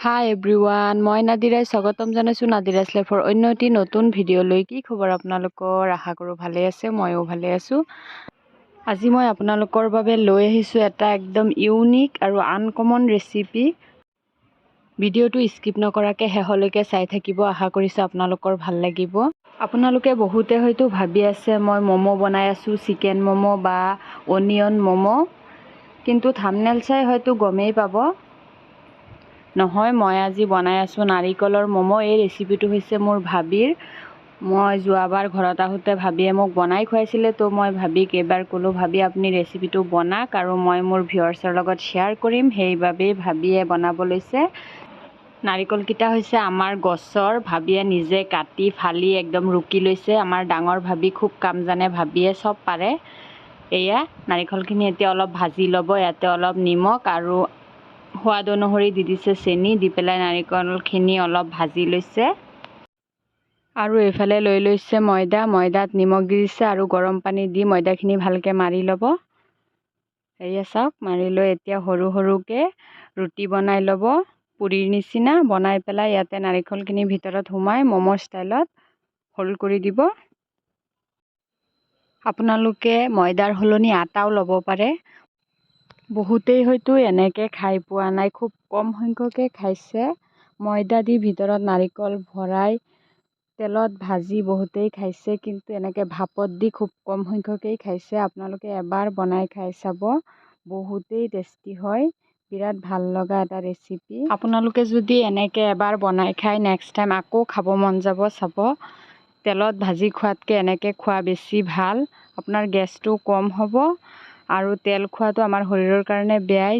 হাই everyone, মই নাদিৰাই স্বাগতম জনাইছোঁ নাদিৰাছ লাইফৰ অন্য এটি নতুন ভিডিঅ'লৈ। কি খবৰ আপোনালোকৰ? আশা কৰোঁ ভালে আছে। ময়ো ভালে আছোঁ। আজি মই আপোনালোকৰ বাবে লৈ আহিছোঁ এটা একদম ইউনিক আৰু আনকমন ৰেচিপি। ভিডিঅ'টো স্কিপ নকৰাকৈ শেষলৈকে চাই থাকিব। আশা কৰিছোঁ আপোনালোকৰ ভাল লাগিব। আপোনালোকে বহুতে হয়তো ভাবি আছে মই ম'ম' বনাই আছোঁ, চিকেন ম'ম' বা অনিয়ন ম'ম', কিন্তু থামনেল চাই হয়তো গমেই পাব নহয়, মই আজি বনাই আছোঁ নাৰিকলৰ ম'ম'। এই ৰেচিপিটো হৈছে মোৰ ভাবিৰ। মই যোৱাবাৰ ঘৰত আহোঁতে ভাবিয়ে মোক বনাই খুৱাইছিলে। তো মই ভাবিক এইবাৰ ক'লোঁ, "ভাবি, আপুনি ৰেচিপিটো বনাওক আৰু মই মোৰ ভিউৱাৰ্ছৰ লগত শ্বেয়াৰ কৰিম।" সেইবাবেই ভাবিয়ে বনাব লৈছে। নাৰিকলকেইটা হৈছে আমাৰ গছৰ। ভাবিয়ে নিজে কাটি ফালি একদম ৰুকি লৈছে। আমাৰ ডাঙৰ ভাবি খুব কাম জানে। ভাবিয়ে চব পাৰে। এয়া নাৰিকলখিনি এতিয়া অলপ ভাজি ল'ব। ইয়াতে অলপ নিমখ আৰু সোৱাদ অনুসৰি দি দিছে চেনি। দি পেলাই নাৰিকলখিনি অলপ ভাজি লৈছে। আৰু এইফালে লৈ লৈছে ময়দা। ময়দাত নিমখ দি দিছে আৰু গৰম পানী দি ময়দাখিনি ভালকৈ মাৰি ল'ব। এয়া চাওক, মাৰি লৈ এতিয়া সৰু সৰুকৈ ৰুটি বনাই ল'ব, পুৰিৰ নিচিনা বনাই পেলাই ইয়াতে নাৰিকলখিনি ভিতৰত সোমাই ম'ম' ষ্টাইলত হোল কৰি দিব। আপোনালোকে ময়দাৰ সলনি আটাও ল'ব পাৰে। বহুতেই হয়তো এনেকৈ খাই পোৱা নাই, খুব কম সংখ্যকে খাইছে। ময়দা দি ভিতৰত নাৰিকল ভৰাই তেলত ভাজি বহুতেই খাইছে, কিন্তু এনেকৈ ভাপত দি খুব কম সংখ্যকেই খাইছে। আপোনালোকে এবাৰ বনাই খাই চাব, বহুতেই টেষ্টি হয়। বিৰাট ভাল লগা এটা ৰেচিপি। আপোনালোকে যদি এনেকৈ এবাৰ বনাই খায়, নেক্সট টাইম আকৌ খাব মন যাব চাব। তেলত ভাজি খোৱাতকৈ এনেকৈ খোৱা বেছি ভাল। আপোনাৰ গেছটো কম হ'ব আৰু তেল খোৱাটো আমাৰ শৰীৰৰ কাৰণে বেয়াই।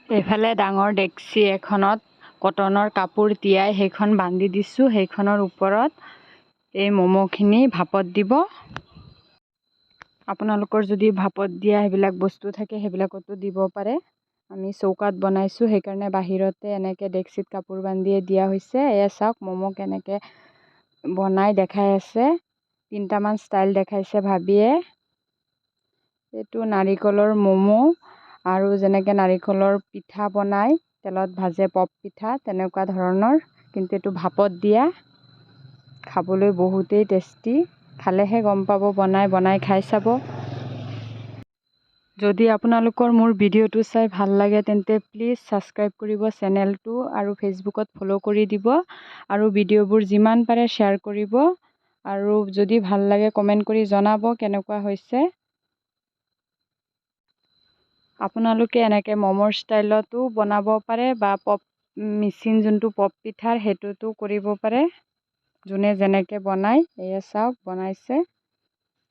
এইফালে ডাঙৰ ডেক্সি এখনত কটনৰ কাপোৰ তিয়াই সেইখন বান্ধি দিছোঁ। সেইখনৰ ওপৰত এই ম'ম'খিনি ভাপত দিব। আপোনালোকৰ যদি ভাপত দিয়া সেইবিলাক বস্তু থাকে, সেইবিলাকতো দিব পাৰে। আমি চৌকাত বনাইছোঁ, সেইকাৰণে বাহিৰতে এনেকৈ ডেক্সিত কাপোৰ বান্ধিয়ে দিয়া হৈছে। এয়া চাওক, ম'ম' কেনেকৈ বনাই দেখাই আছে। তিনিটামান ষ্টাইল দেখাইছে ভাবিয়ে। এইটো নাৰিকলৰ ম'ম' আৰু যেনেকৈ নাৰিকলৰ পিঠা বনাই তেলত ভাজে, পপ পিঠা, তেনেকুৱা ধৰণৰ, কিন্তু এইটো ভাপত দিয়া। খাবলৈ বহুতেই টেষ্টি। খালেহে গম পাব। বনাই বনাই খাই চাব। যদি আপোনালোকৰ মোৰ ভিডিঅ'টো চাই ভাল লাগে, তেন্তে প্লিজ ছাবস্ক্ৰাইব কৰিব চেনেলটো আৰু ফেচবুকত ফ'ল' কৰি দিব আৰু ভিডিঅ'বোৰ যিমান পাৰে শ্বেয়াৰ কৰিব আৰু যদি ভাল লাগে কমেণ্ট কৰি জনাব কেনেকুৱা হৈছে। আপোনালোকে এনেকৈ ম'মৰ ষ্টাইলতো বনাব পাৰে বা পপ মেচিন যোনটো পপ পিঠাৰ, সেইটোতো কৰিব পাৰে, যোনে যেনেকৈ বনায়। এয়া চাওক, বনাইছে।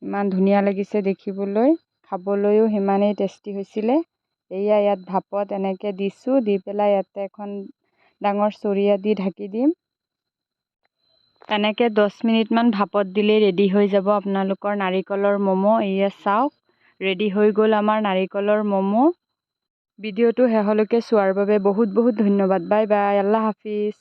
ইমান ধুনীয়া লাগিছে দেখিবলৈ, খাবলৈও সিমানেই টেষ্টি হৈছিলে। এয়া ইয়াত ভাপত এনেকৈ দিছোঁ। দি পেলাই ইয়াতে এখন ডাঙৰ চৰিয়া দি ঢাকি দিম। এনেকৈ 10 মিনিটমান ভাপত দিলেই ৰেডি হৈ যাব আপোনালোকৰ নাৰিকলৰ ম'ম'। এয়া চাওক, ৰেডি হৈ গ'ল আমাৰ নাৰিকলৰ ম'ম'। ভিডিঅ'টো শেষলৈকে চোৱাৰ বাবে বহুত বহুত ধন্যবাদ। Bye bye, Allah Hafiz.